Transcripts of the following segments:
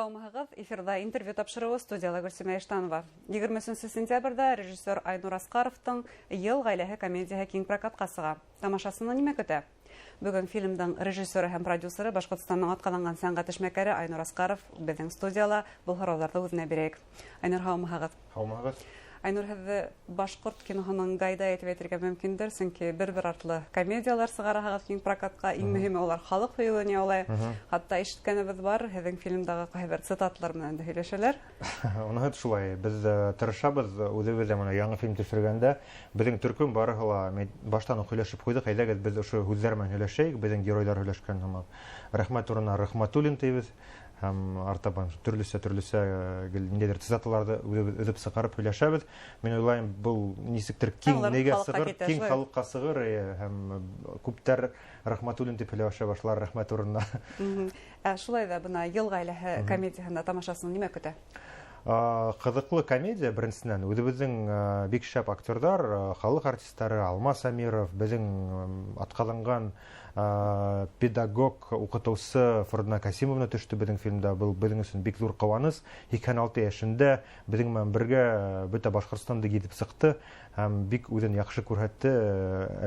Һаумыһығыҙ, эфирҙа интервью тапшырыуы, студияла Гөлсимә Иштанова. 23 сентябрҙә режиссер Айнур Асҡаровтың «Йыл ғаиләһе» комедияһы киң прокатҡа сыға. Тамашасыны нимә көтә? Бөгөн фильмдың режиссеры һәм продюсеры, Башҡортостандың атҡаҙанған сәнғәт эшмәкәре Айнур Асҡаров беҙҙең студияла. Был һорауҙарҙы үҙенә бирәйек. Айнур, һаумыһығыҙ. Һаумыһығыҙ. Айнур, һеҙҙе башҡорт киноһының Гайдай итеп әйтергә мөмкиндер, сөнки бер-бер артлы комедиялар сығараһығыҙ киң прокатҡа. Иң мөһиме, улар халыҡ һөйөүен яулай. Хатта ишеткәнебеҙ бар, һеҙҙең фильмдағы ҡайһы бер цитаталар менән дә һөйләшәләр. Уныһы шулай. Беҙ тырышабыҙ үҙебеҙ ҙә, бына яңы фильм төшөргәндә беҙҙең төркөм барыһы ла баштан уҡ һөйләшеп ҡуйҙыҡ: әйҙәгеҙ, беҙ ошо һүҙҙәр менән һөйләшәйек, беҙҙең геройҙар һөйләшкән һымаҡ. Рәхмәт урынына Рәхмәтуллин тибеҙ һәм артабан төрлөсә төрлөсә гел ниндәйҙер цитаталарҙы үҙебеҙ өҙөп сығарып һөйләшәбеҙ. Мин уйлайым, был нисектер киң нигә сығыр, киң халыҡҡа сығыр, һәм күптәр Рәхмәтуллин тип һөйләшә башлар рәхмәт урынына. Ә шулай ҙа бына «Йыл ғаиләһе» комедияһында тамашасыны нимә көтә? Ҡыҙыҡлы комедия, беренсенән, үҙебеҙҙең бик шәп актерҙар, халыҡ артистары Алмас Әмиров, беҙҙең атҡаҙанған педагог, уҡытыусы Фордуна Касимовна төштө беҙҙең фильмда. Был беҙҙең өсөн бик ҙур ҡыуаныс. 86 йәшендә беҙҙең менән бергә бөтә Башҡортостанды гиҙеп сыҡты һәм бик үҙен яҡшы күрһәтте.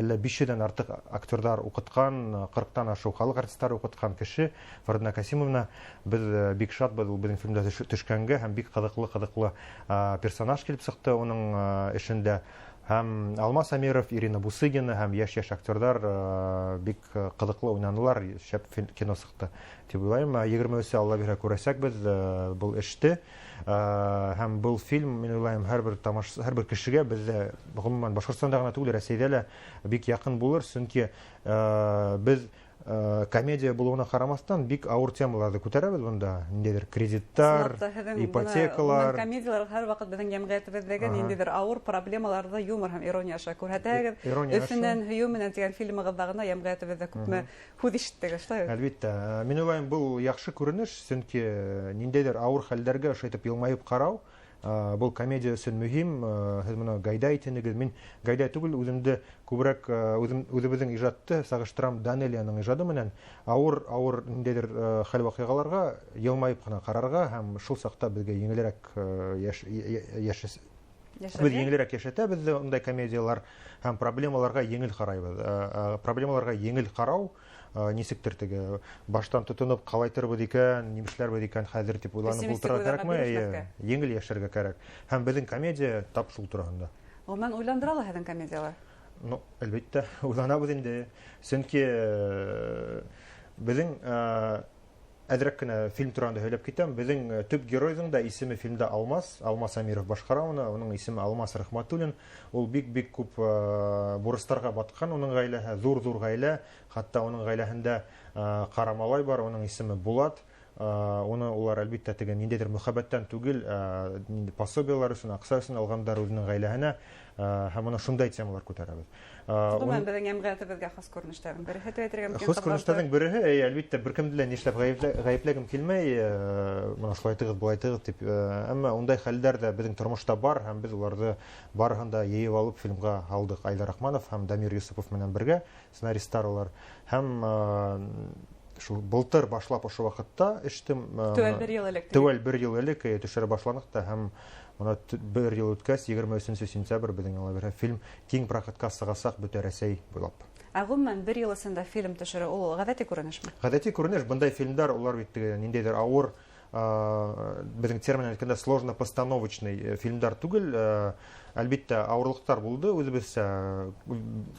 Әллә 500-ҙән артыҡ актерҙар уҡытҡан, 40-тан ашыу халыҡ артистары уҡытҡан кеше Фордуна Касимовна. Беҙ бик шатбыҙ ул беҙҙең фильмда төшкәнгә, һәм бик ҡыҙыҡлы персонаж килеп сыҡты уның эшендә. Һәм Алмас Әмиров, Ирина Бусыгина һәм йәш-йәш актерҙар бик ҡыҙыҡлы уйнанылар, шәп кино сыҡты тип уйлайым. 23-се, Алла бирһә, күрәсәкбеҙ был эште. Һәм был фильм, мин уйлайым, һәр бер тамаш, һәр бер кешегә беҙҙә, ғөмүмән, Башҡортостанда ғына түгел, Рәсәйҙә лә бик яҡын булыр, сөнки беҙ комедия булыуына ҡарамаҫтан бик ауыр темаларҙы күтәрәбеҙ бында. Ниндәйҙер кредиттар, ипотекалар. Комедиялар һәр ваҡыт беҙҙең йәмғиәтебеҙҙәге ниндәйҙер ауыр проблемаларҙы юмор һәм ирония аша күрһәтәгеҙ. «Өфөнән һөйөү менән» тигән фильмығыҙҙа ғына йәмғиәтебеҙҙә күпме һүҙ ишеттегеҙ, шулай? Әлбиттә. Мин уйлайым, был яҡшы күренеш, сөнки ниндәйҙер ауыр хәлдәргә ошо итеп йылмайып ҡарау был комедия өсөн мөһим. Һеҙ бына Гайдай тинегеҙ. Мин Гайдай түгел, үҙемде күберәк, үҙебеҙҙең ижадты сағыштырам Данелияның ижады менән. Ауыр, ауыр ниндәйҙер хәл ваҡиғаларға йылмайып ҡына ҡарарға, һәм шул саҡта беҙгә еңелерәк беҙ еңелерәк йәшәтә беҙҙе ундай комедиялар, һәм проблемаларға еңел ҡарайбыҙ. Проблемаларға еңел ҡарау нисектер теге баштан тотоноп ҡалайтырбыҙ икән, нимешләрбеҙ икән хәҙер тип уйланып ултырырға кәрәкмәй, еңел йәшәргә кәрәк. Һәм беҙҙең комедия тап шул тураһында. Ғөмүмән, уйландыра ла һеҙҙең комедиялар? Ну, әлбиттә, уйланабыҙ инде. Сөнки беҙҙең, әҙерәк кенә фильм тураһында һөйләп китәм. Беҙҙең төп геройҙың да исеме фильмда Алмас, Алмас Әмиров башҡара уны, уның исеме Алмас Рәхмәтуллин. Ул бик-бик күп бурыстарға батҡан, уның ғаиләһе ҙур-ҙур ғаилә, хатта уның ғаиләһендә ҡара малай бар, уның исеме Булат. Уны улар, әлбиттә, теге ниндәйҙер мөхәббәттән түгел, пособиялар өсөн, аҡса өсөн алғандар үҙенең ғаиләһенә, һәм бына шундай темалар күтәрәбеҙ. Ғөмүмән, беҙҙең йәмғиәтебеҙгә хас күренештәрҙең береһе тип әйтергә мөмкин. Хас күренештәрҙең береһе, әлбиттә, бер кемде лә нишләп ғәйепләгем килмәй, бына шулай итегеҙ, былай итегеҙ тип, әммә ундай хәлдәр ҙә беҙҙең тормошта бар, һәм беҙ уларҙы барыһын да йыйып алып фильмға һалдыҡ Айҙар Рахманов һәм Дамир Йосопов менән бергә, сценаристар улар. Һәм шул былтыр башлап ошо ваҡытта эштем. Теүәл бер йыл элек. Теүәл бер йыл элек төшөрә башланыҡ та, һәм бына бер йыл үткәс, 23 сентябрь беҙҙең, Алла бирһә, фильм киң прокатҡа сығасаҡ бөтә Рәсәй буйлап. Ә ғөмүмән, бер йыл эсендә фильм төшөрөү ул ғәҙәти күренешме? Ғәҙәти күренеш. Бындай фильмдар улар бит теге ниндәйҙер ауыр, беҙҙең термин әйткәндә, сложно постановочный фильмдар түгел. Әлбиттә, ауырлыҡтар булды үҙебеҙсә.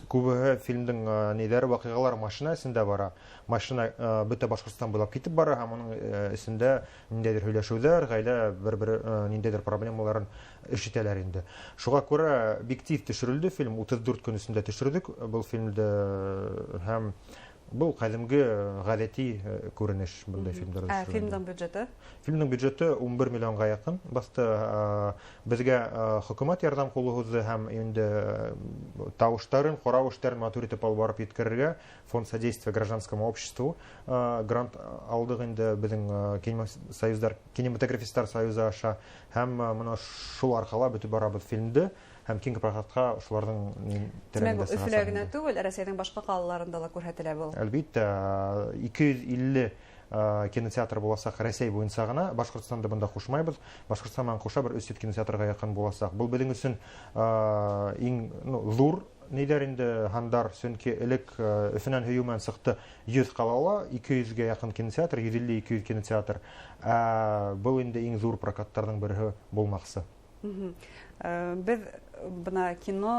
Күбеһе фильмдың ниҙәре, ваҡиғалары машина эсендә бара. Машина бөтә Башҡортостан буйлап китеп бара, һәм уның эсендә ниндәйҙер һөйләшеүҙәр, ғаилә бер-бер ниндәйҙер проблемаларын эш итәләр инде. Шуға күрә бик тиҙ төшөрөлдө фильм, 34 көн эсендә төшөрҙөк был фильмде, һәм был ҡәҙимге ғәҙәти күренеш бындай фильмдарҙа Ә төшөрөлгәндә. фильмдың бюджеты? Фильмдың бюджеты 11 миллионға яҡын баҫты. Беҙгә хөкүмәт ярҙам ҡулы һуҙҙы, һәм инде тауыштарын, ҡарау эштәрен матур итеп алып барып еткерергә Фонд содействия гражданскому обществу грант алдыҡ инде беҙҙең союздар, кинематографистар союзы аша, һәм бына шул арҡала бөтөп барабыҙ фильмды, һәм киң прокатҡа ошоларҙың Тимәк, терәгендә Өфөлә сығасаҡ генә инде. түгел, Рәсәйҙең башҡа ҡалаларында ла күрһәтелә был. Әлбиттә, 250 кинотеатр буласаҡ Рәсәй буйынса ғына. Башҡортостанды бында ҡушмайбыҙ. Башҡортостан менән ҡуша бер 300 кинотеатрға яҡын буласаҡ. Был беҙҙең өсөн иң ҙур нейҙәр инде һандар, сөнки элек Өфөнән һөйөү менән сыҡты 100 ҡалала 200-гә яҡын кинотеатр, 150-200 кинотеатр. Был инде иң ҙур прокаттарҙың береһе булмаҡсы. Беҙ бына кино,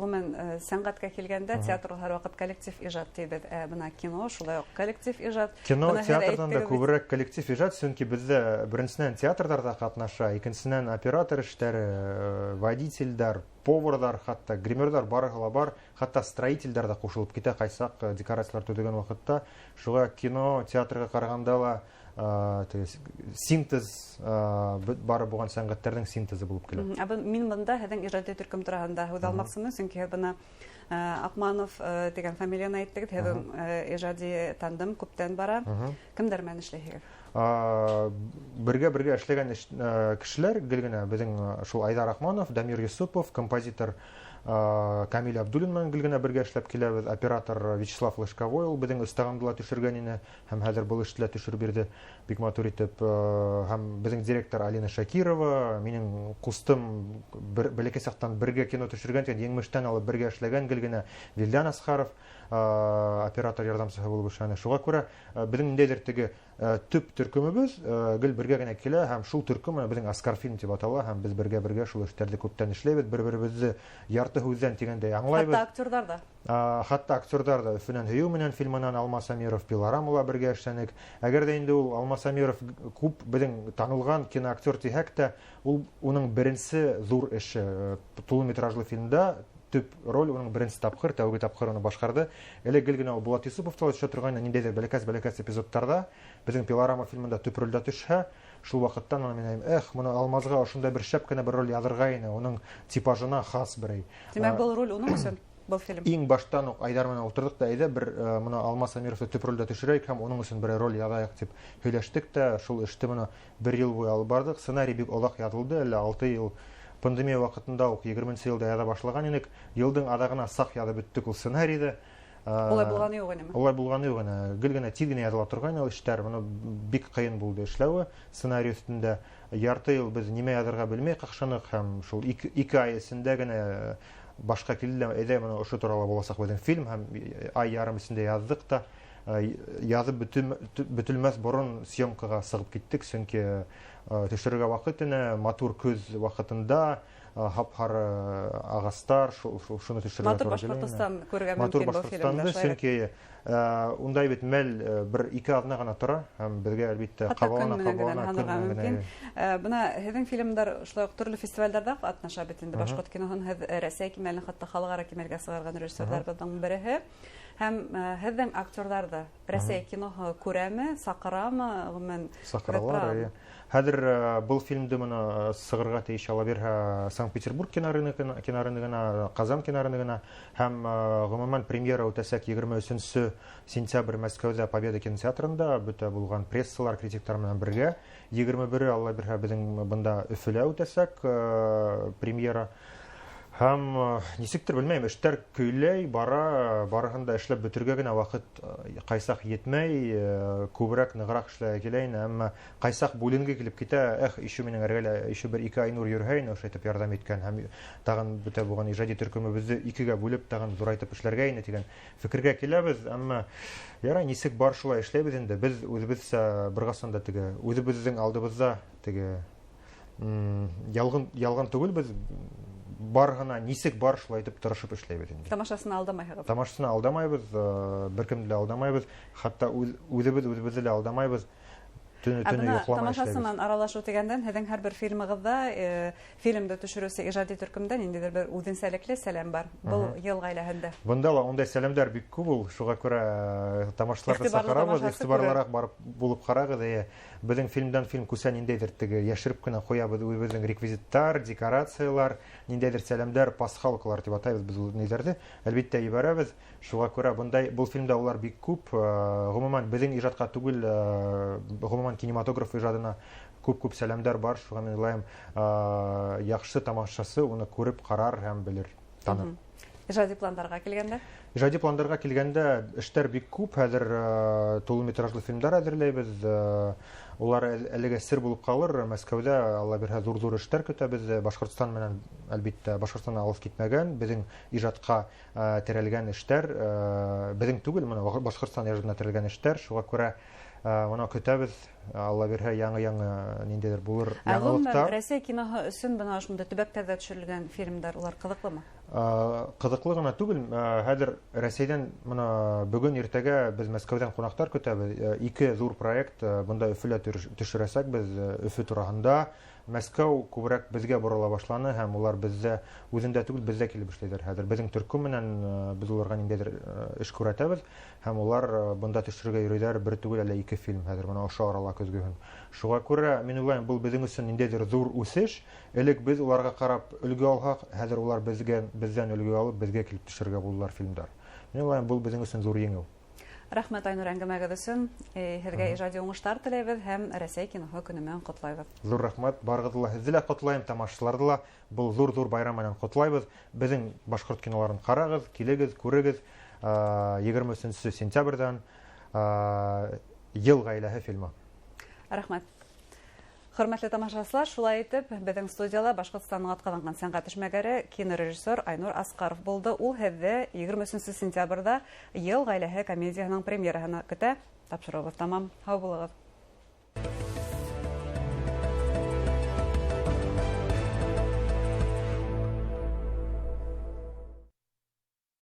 ғөмүмән, сәнғәткә килгәндә театр һәр ваҡыт коллектив ижад тибеҙ. Бына кино шулай уҡ коллектив ижад. Кино театрҙан да күберәк коллектив ижад, сөнки беҙҙә беренсенән театрҙар ҙа ҡатнаша, икенсенән оператор эштәре, водительдәр, поварҙар, хатта гримерҙар барыһы ла бар, хатта строительдәр ҙә ҡушылып китә ҡайсаҡ декорациялар төҙөгән ваҡытта. Шуға кино театрға ҡарағанда ла синтез бары булған сәнғәттәрҙең синтезы булып килә. Мин бында һеҙҙең ижади төркөм тураһында һүҙ алмаҡсымын, сөнки һеҙ бына Аҡманов тигән фамилияны әйттегеҙ, һеҙҙең ижади тандем күптән бара. Кемдәр менән эшләйһегеҙ? Бергә-бергә эшләгән кешеләр гел генә беҙҙең шул Айҙар Аҡманов, Дамир Юсупов, композитор Камиль Абдуллин менән гел генә бергә эшләп киләбеҙ. Оператор Вячеслав Лышковой, ул беҙҙең Өстәғанды ла төшөргән ине һәм хәҙер был эште лә төшөрөп бирҙе бик матур итеп. Һәм беҙҙең директор Алина Шакирова, минең ҡустым, бәләкәй саҡтан бергә кино төшөргән, тигән еңмештән алып бергә эшләгән гел генә Вилдан Асхаров, оператор ярҙамсыһы булып эшләне. Шуға күрә беҙҙең ниндәйҙер теге төп төркөмөбөҙ гел бергә генә килә, һәм шул төркөм беҙҙең Аскар фильм тип атала, һәм беҙ бергә-бергә шул эштәрҙе күптән эшләйбеҙ, бер-беребеҙҙе ярты һүҙҙән тигәндәй аңлайбыҙ. Хатта актерҙар ҙа. Хатта актерҙар ҙа Өфөнән һөйөү менән фильмынан Алмас Әмиров, Пилорамала бергә эшләнек. Әгәр ҙә инде ул Алмас Әмиров күп беҙҙең танылған киноактер тиһәк тә, ул уның беренсе ҙур эше, тулы метражлы фильмда төп роль уның беренсе тапҡыр, тәүге тапҡыр уны башҡарҙы. Элек гел генә ул Булат Юсуповта ла төшә торғайны, ниндәйҙер бәләкәс-бәләкәс эпизодтарҙа беҙҙең Пилорама фильмында төп ролдә төшһә, шул ваҡыттан мин әйтәм, эх, моны Алмазға ошондай бер шәп кенә бер роль яҙырға ине, уның типажына хас берәй. Тимәк, был роль уның өсөн? Был фильм. Иң баштан уҡ Айҙар менән ултырҙыҡ та, әйҙә бер моны Алмаз Әмировты төп ролдә төшөрәйек һәм уның өсөн бер роль яҙайыҡ тип һөйләштек тә, шул эште моны бер йыл буйы алып барҙыҡ. Сценарий бик оҙаҡ яҙылды, әллә 6 йыл пандемия ваҡытында уҡ егерменсе йылда яҙа башлаған инек. Йылдың аҙағына саҡ яҙып бөттөк ул сценарийҙы. Улай булғаны юҡ инеме? Улай булғаны юҡ ине. Гел генә тиҙ генә яҙыла торғайны ул эштәр. Быны бик ҡыйын булды эшләүе сценарий өҫтөндә. Ярты йыл беҙ нимә яҙырға белмәй ҡаҡшаныҡ һәм шул ике ай эсендә генә башҡа килде лә, әйҙә, бына ошо турала буласаҡ беҙҙең фильм, һәм ай ярым эсендә яҙҙыҡ та, яҙып бөтөлмәҫ борон съемкаға сығып киттек, сөнки төшөрөргә ваҡыт ине, матур көҙ ваҡытында, һап-һары ағастар, шуны төшөрөргә Матур тура килә ине. Башҡортостан күрергә Матур мөмкин был фильмда, Башҡортостанды, шулай бит? сөнки ундай бит мәл бер ике аҙна ғына тора, һәм беҙгә әлбиттә Хатта көн ҡабалана, менән генә ҡабалана, көн һанарға менән генә, мөмкин. әйе. Бына һеҙҙең фильмдар шулай уҡ төрлө фестивалдәрҙә ҡатнаша бит инде. Башҡорт киноһын һеҙ Рәсәй кимәлен, хатта халыҡ-ара кимәлгә сығарған режиссерҙарҙың береһе. Һәм һеҙҙең актерҙарҙы Рәсәй киноһы күрәме, саҡырамы, ғөмүмән, Саҡыралар, күрәме? әйе. Хәҙер был фильмды бына сығырға тейеш ала бирһә Санкт-Петербург кинорыногына, Ҡазан кинорыногына һәм ғөмүмән премьера үтәсәк егерме өсөнсө сентябрь Мәскәүҙә Победа кинотеатрында бөтә булған прессалар, критиктар менән бергә. Егерме бере Алла бирһә беҙҙең бында Өфөлә үтәсәк премьера. Һәм нисектер белмәйем, эштәр көйләй бара, барыһын да эшләп бөтөргә генә ваҡыт ҡайсаҡ етмәй, күберәк нығыраҡ эшләгә килә ине, әммә ҡайсаҡ бүленге килеп китә, эх, ишеү минең эргәлә, ишеү бер ике Айнур йөрөһә ине, ошо итеп ярҙам иткән һәм тағын бөтә булған ижади төркөмөбөҙҙө икегә бүлеп, тағын ҙурайтып эшләргә ине тигән фекергә киләбеҙ, әммә ярай, нисек бар шулай эшләйбеҙ инде. Беҙ үҙебеҙсә бер ҡасан да теге үҙебеҙҙең алдыбыҙҙа теге ялған түгел, беҙ барыһына нисек бар шулай итеп тырышып эшләйбеҙ инде. Тамашасына алдамайһығыҙ? Тамашасына алдамайбыҙ, бер кемде лә алдамайбыҙ, хатта үҙебеҙ үҙебеҙҙе лә алдамайбыҙ. Төнө Ә төнө бына йоҡламай тамашасы эшләйбеҙ. менән аралашыу тигәндән, һеҙҙең һәр бер фильмығыҙҙа фильмды төшөрөүсе ижади төркөмдә ниндәйҙер бер үҙенсәлекле сәләм бар. Был йыл ғаиләһендә. Бында ла ундай сәләмдәр бик күп ул, шуға күрә тамашасыларҙы Иғтибарлы саҡырабыҙ, тамашасы иғтибарлыраҡ күрә. барып булып ҡарағыҙ. Эйе, беҙҙең фильмдан фильм күсә ниндәйҙер теге йәшереп кенә ҡуябыҙ үҙебеҙҙең реквизиттар, декорациялар, ниндәйҙер сәләмдәр, пасхалкалар тип атайбыҙ беҙ ул нейҙәрҙе. Әлбиттә ебәрәбеҙ. Шуға күрә был фильмдә улар бик күп. Ғөмүмән, беҙҙең ижадҡа түгел, ғөмүмән кинематограф ижадына күп-күп сәләмдәр бар. Шуға мин уйлайым, яҡшы тамашасы уны күреп ҡарар һәм белер, таныр. Ижади пландарға килгәндә? Ижади пландарға килгәндә, эштәр бик күп. Хәҙер тулы метражлы фильмдар әҙерләйбеҙ. Улар әлегә сер булып ҡалыр. Мәскәүҙә, Алла бирһә, ҙур-ҙур эштәр көтәбеҙ. Башҡортостан менән, әлбиттә, Башҡортостан алыҫ китмәгән. Беҙҙең ижадҡа терәлгән эштәр, беҙҙең түгел, бына Башҡортостан ижадына терәлгән эштәр. Шуға күрә бына көтәбеҙ, Алла бирһә, яңы-яңы ниндәйҙер булыр Ә ғөмүмән, яңылыҡтар. Рәсәй киноһы өсөн бына ошондай төбәктәрҙә төшөрөлгән фильмдар, улар ҡыҙыҡлымы? Ҡыҙыҡлы ғына түгел. Хәҙер Рәсәйҙән бына бөгөн иртәгә беҙ Мәскәүҙән ҡунаҡтар көтәбеҙ. Ике ҙур проект, бында Өфөлә төшөрәсәкбеҙ, Өфө тураһында. Мәскәү күберәк беҙгә борола башланы һәм улар беҙҙә үҙендә түгел, беҙҙә килеп эшләйҙәр хәҙер. Беҙҙең төркөм менән, беҙ уларға ниндәйҙер эш күрһәтәбеҙ һәм улар бында төшөрөргә йөрөйҙәр, бер түгел, әле ике фильм хәҙер бына ошо арала көҙгөһөн. Шуға күрә мин уйлайым, был беҙҙең өсөн ниндәйҙер ҙур үҫеш. Элек беҙ уларға ҡарап өлгө алһаҡ, хәҙер улар беҙҙән өлгө алып, беҙгә килеп төшөрөргә булдылар фильмдар. Мин уйлайым, был беҙҙең өсөн ҙур еңеү. Рәхмәт, Айнур, әңгәмәгеҙ өсөн. Һеҙгә ижади уңыштар теләйбеҙ һәм Рәсәй киноһы көнө менән ҡотлайбыҙ. Ҙур рәхмәт, барығыҙҙы ла, һеҙҙе лә ҡотлайым, тамашасыларҙы ла. Был ҙур-ҙур байрам менән ҡотлайбыҙ. Беҙҙең башҡорт киноларын ҡарағыҙ, килегеҙ, күрегеҙ. 23 сентябрҙән, Йыл ғаиләһе фильмы. Рәхмәт. Хөрмәтле тамашасылар, шулай итеп, беҙҙең студияла Башҡортостандың атҡаҙанған сәнғәт эшмәкәре, кинорежиссер Айнур Асҡаров булды. Ул һеҙҙе 23 сентябрҙә Йыл ғаиләһе комедияһының премьераһына көтә. Тапшырыуыбыҙ тамам. Һау булығыҙ.